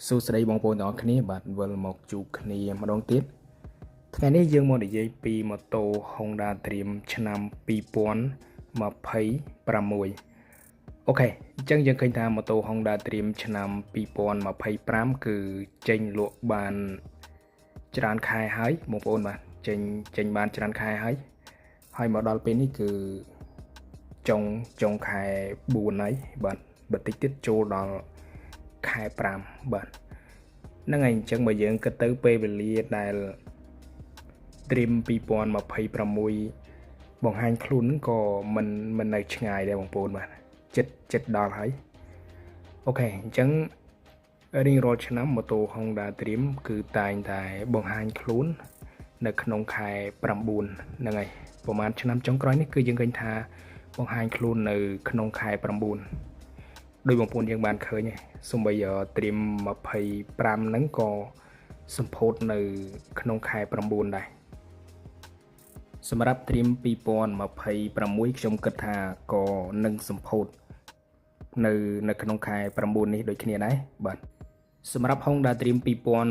សួស្តីបងប្អូនទាំងអស់គ្នាបាទវិលមកជួបគ្នាម្ដងទៀតថ្ងៃនេះយើងមកនិយាយពីម៉ូតូ Honda Dream ឆ្នាំ2026OK អញ្ចឹងយើងឃើញថាម៉ូតូ Honda Dream ឆ្នាំ2025គឺចេញលក់បានច្រើនខែហើយបងប្អូនបាទចេញចេញបានច្រើនខែហើយហើយមកដល់ពេលនេះគឺចុងចុងខែ4ហើយបាទបន្តិចទៀតចូលដល់ខែ5បាទហ្នឹងហើយអញ្ចឹងបើយើងគិតទៅពេលវេលាដែល Dream 2026បង្ហាញខ្លួនហ្នឹងក៏មិនមិននៅឆ្ងាយដែរបងប្អូនបាទចិត្តចិត្តដល់ហើយ OK អញ្ចឹងរៀងរាល់ឆ្នាំម៉ូតូ Honda Dream គឺតែងតែបង្ហាញខ្លួន នៅក្នុងខែ9ហ្នឹងហើយប្រហែលឆ្នាំចុងក្រោយនេះគឺយើងឃើញថាបង្ហាញខ្លួននៅក្នុងខែ9ដោយបងប្អូនយើងបានឃើញសូម្បី Dream 25ហ្នឹងក៏សម្ពោធនៅក្នុងខែ9ដែរសម្រាប់ Dream 2026ខ្ញុំគិតថាក៏នឹងសម្ពោធនៅនៅក្នុងខែ9នេះដូចគ្នាដែរបាទសម្រាប់ Honda Dream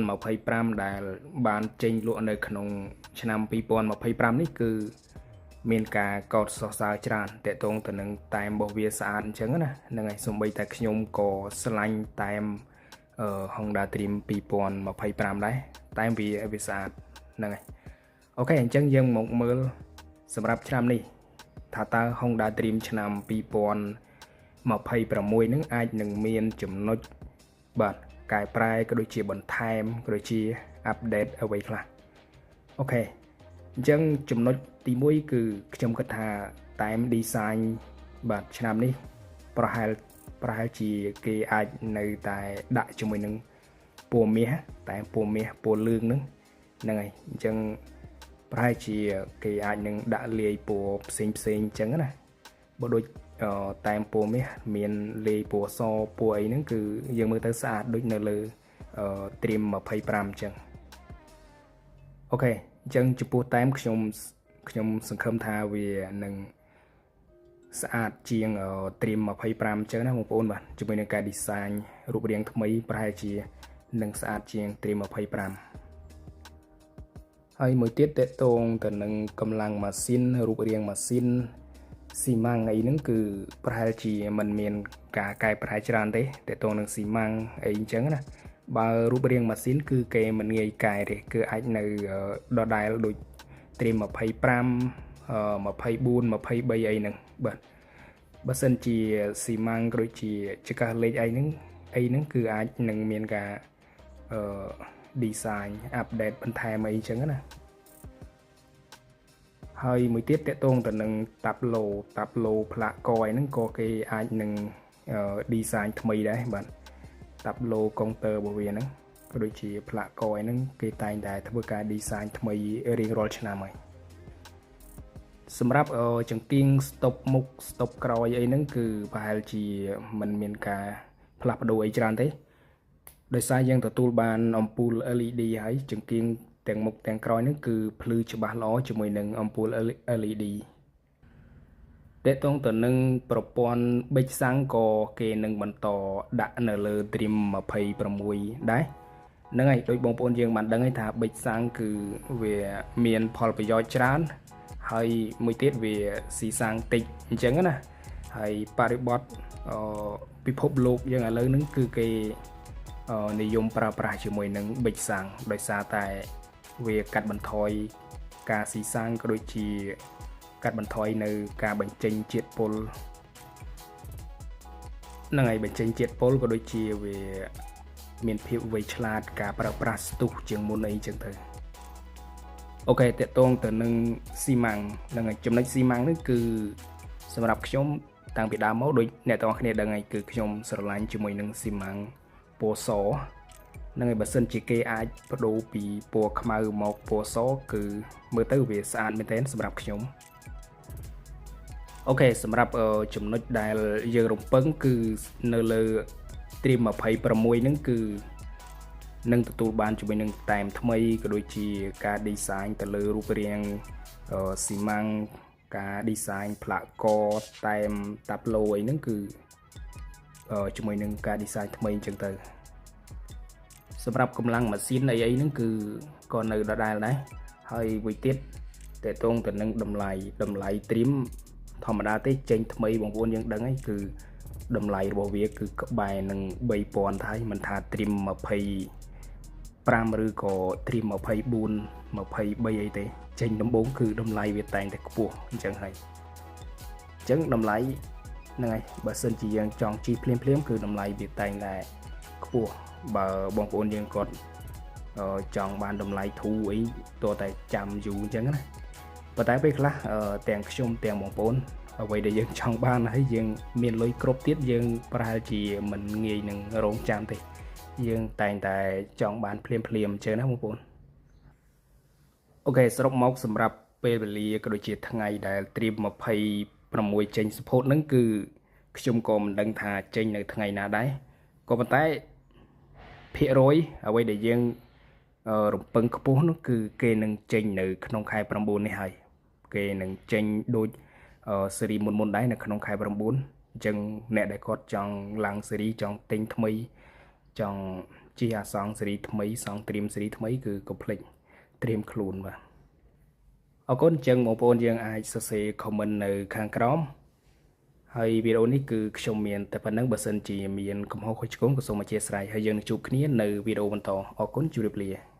2025ដែលបានចេញលក់នៅក្នុងឆ្នាំ2025នេះគឺមានការកោតសរសើរច្រើនតកតងទៅនឹងតែមរបស់វាស្អាតអញ្ចឹងណាហ្នឹងហើយសូម្បីតែខ្ញុំក៏ស្រឡាញ់តែម Honda Dream 2025ដែរតែមវាវាស្អាតហ្នឹងហើយ OK អញ្ចឹងយើងមកមើលសម្រាប់ឆ្នាំនេះថាតើ Honda Dream ឆ្នាំ2026នឹងអាចនឹងមានចំណុចបាទកែប្រែក៏ដូចជាបន្ថែមក៏ដូចជាupdate អ្វីខ្លះOK អញ្ចឹងចំណុចទី1គឺខ្ញុំគិតថាតែម design បាទឆ្នាំនេះប្រហែលប្រហែលជាគេអាចនៅតែដាក់ជាមួយនឹងពណ៌មាសតែពណ៌មាសពណ៌លឿងហ្នឹងហ្នឹងហើយអញ្ចឹងប្រហែលជាគេអាចនឹងដាក់លាយពណ៌ផ្សេងផ្សេងអញ្ចឹងណាបើដូចតែមពណ៌មាសមានលាយពណ៌សពណ៌អីហ្នឹងគឺយើងមើលទៅស្អាតដូចនៅលើ Dream 25អញ្ចឹង OK អញ្ចឹងចំពោះតែមខ្ញុំខ្ញុំសង្ឃឹមថាវានឹងស្អាតជាង Dream 25អញ្ចឹងណាបងប្អូនបាទជាមួយនឹងការ design រូបរាងថ្មីប្រហែលជានឹងស្អាតជាង Dream 25ហើយមួយទៀតតកតងទៅនឹងកម្លាំងម៉ាស៊ីនរូបរាងម៉ាស៊ីនស៊ីម៉ាំងអីហ្នឹងគឺប្រហែលជាมันមានការកែប្រែច្រើនទេតកតងនឹងស៊ីម៉ាំងអីអញ្ចឹងណាបើរូបរាងម៉ាស៊ីនគឺគេមិនងាយកែទេគឺអាចនៅដដែលដូច Dream 25 24 23អីហ្នឹងបាទបើសិនជាស៊ីម៉ាំងក៏ដូចជាចកាសលេខអីហ្នឹងអីហ្នឹងគឺអាចនឹងមានការអឺ design update បន្ថែមអីចឹងណាហើយមួយទៀតតកតងទៅនឹងតាប់ឡូតាប់ឡូផ្លាកកអីហ្នឹងក៏គេអាចនឹង design ថ្មីដែរបាទតាប់ឡូកុងទ័ររបស់វាហ្នឹងក៏ដូចជាផ្លាកកអីហ្នឹងគេតែងតែធ្វើការ design ថ្មីរៀងរាល់ឆ្នាំហើយសម្រាប់ចង្គៀង stop មុខ stop ក្រោយអីហ្នឹងគឺប្រហែលជាมันមានការផ្លាស់ប្ដូរអីច្រើនទេដោយសារយើងទទួលបានអំពូល LED ហើយចង្គៀងទាំងមុខទាំងក្រោយហ្នឹងគឺភ្លឺច្បាស់ល្អជាមួយនឹងអំពូល LED តកតងទៅនឹងប្រព័ន្ធប៊ិចសាំងក៏គេនឹងបន្តដាក់នៅលើ Dream 26ដែរហ្នឹងហើយដូចបងប្អូនយើងបានដឹងហើយថាប៊ិចសាំងគឺវាមានផលប្រយោជន៍ច្រើនហើយមួយទៀតវាស៊ីសាំងតិចអញ្ចឹងណាហើយបរិបទពិភពលោកយើងឥឡូវហ្នឹងគឺគេនិយមប្រើប្រាស់ជាមួយនឹងប៊ិចសាំងដោយសារតែវាកាត់បន្ថយការស៊ីសាំងក៏ដូចជាកាត់បន្ថយនៅការបញ្ចេញជាតិពុលហ្នឹងហើយបញ្ចេញជាតិពុលក៏ដូចជាវាមានភាពវៃឆ្លាតការប្រើប្រាស់ស្ទុះជាងមុនអីចឹងទៅOK តកតងទៅនឹងស៊ីម៉ាំងហ្នឹងហើយចំណុចស៊ីម៉ាំងនេះគឺសម្រាប់ខ្ញុំតាំងពីដើមមកដូចអ្នកទាំងអស់គ្នាដឹងហើយគឺខ្ញុំស្រឡាញ់ជាមួយនឹងស៊ីម៉ាំងពណ៌សហ្នឹងហើយបើសិនជាគេអាចបដូរពីពណ៌ខ្មៅមកពណ៌សគឺមើលទៅវាស្អាតមែនទែនសម្រាប់ខ្ញុំOK សម្រាប់ចំណុចដែលយើងរំពឹងគឺនៅលើ Dream 26ហ្នឹងគឺនឹងទទួលបានជាមួយនឹងតែមថ្មីក៏ដូចជាការ design ទៅលើរូបរាងស៊ីម៉ាំងការ design ផ្លាកកតែមតាប់ឡូអីហ្នឹងគឺជាមួយនឹងការ design ថ្មីអញ្ចឹងទៅ សម្រាប់កម្លាំងម៉ាស៊ីនអីអីហ្នឹងគឺក៏នៅដដែលដែរហើយមួយទៀតតកតងទៅនឹងតម្លៃតម្លៃ Dream ធម្មតាទេចេញថ្មីបងប្អូនយើងដឹងហើយគឺតម្លៃរបស់វាគឺក្បែរនឹង3000ហើយមិនថា Dream 25ឬក៏ Dream 24 23អីទេចេញដំបូងគឺតម្លៃវាតែងតែខ្ពស់អញ្ចឹងហើយអញ្ចឹងតម្លៃហ្នឹងហើយបើសិនជាយើងចង់ជិះភ្លាមភ្លាមគឺតម្លៃវាតែងតែខ្ពស់បើបងប្អូនយើងគាត់ចង់បានតម្លៃធូរអីតតែចាំយូរអញ្ចឹងណាប៉ុន្តែពេលខ្លះទាំងខ្ញុំទាំងបងប្អូនអ្វីដែលយើងចង់បានហើយយើងមានលុយគ្រប់ទៀតយើងប្រហែលជាមិនងាយនឹងរងចាំទេយើងតែងតែចង់បានភ្លាមភ្លាមអញ្ចឹងណាបងប្អូន OK សរុបមកសម្រាប់ពេលវេលាក៏ដូចជាថ្ងៃដែល Dream 26ចេញសម្ពោធហ្នឹងគឺខ្ញុំក៏មិនដឹងថាចេញនៅថ្ងៃណាដែរក៏ប៉ុន្តែភាគរយអ្វីដែលយើងរំពឹងខ្ពស់នោះគឺគេនឹងចេញនៅក្នុងខែ9នេះហើយគេនឹងចេញដូចស៊េរីមុនមុនដែរនៅក្នុងខែ9អញ្ចឹងអ្នកដែលគាត់ចង់ឡើងស៊េរីចង់ទិញថ្មីចង់ជិះអាសង់ស៊េរីថ្មីសង់ Dream ស៊េរីថ្មីគឺកុំភ្លេចត្រៀមខ្លួនបាទអរគុណអញ្ចឹងបងប្អូនយើងអាចសរសេរ comment នៅខាងក្រោមហើយវីដេអូនេះគឺខ្ញុំមានតែប៉ុណ្្នឹងបើសិនជាមានកំហុសខុសឆ្គងក៏សូមអធ្យាស្រ័យហើយយើងនឹងជួបគ្នានៅវីដេអូបន្តអរគុណជម្រាបលា។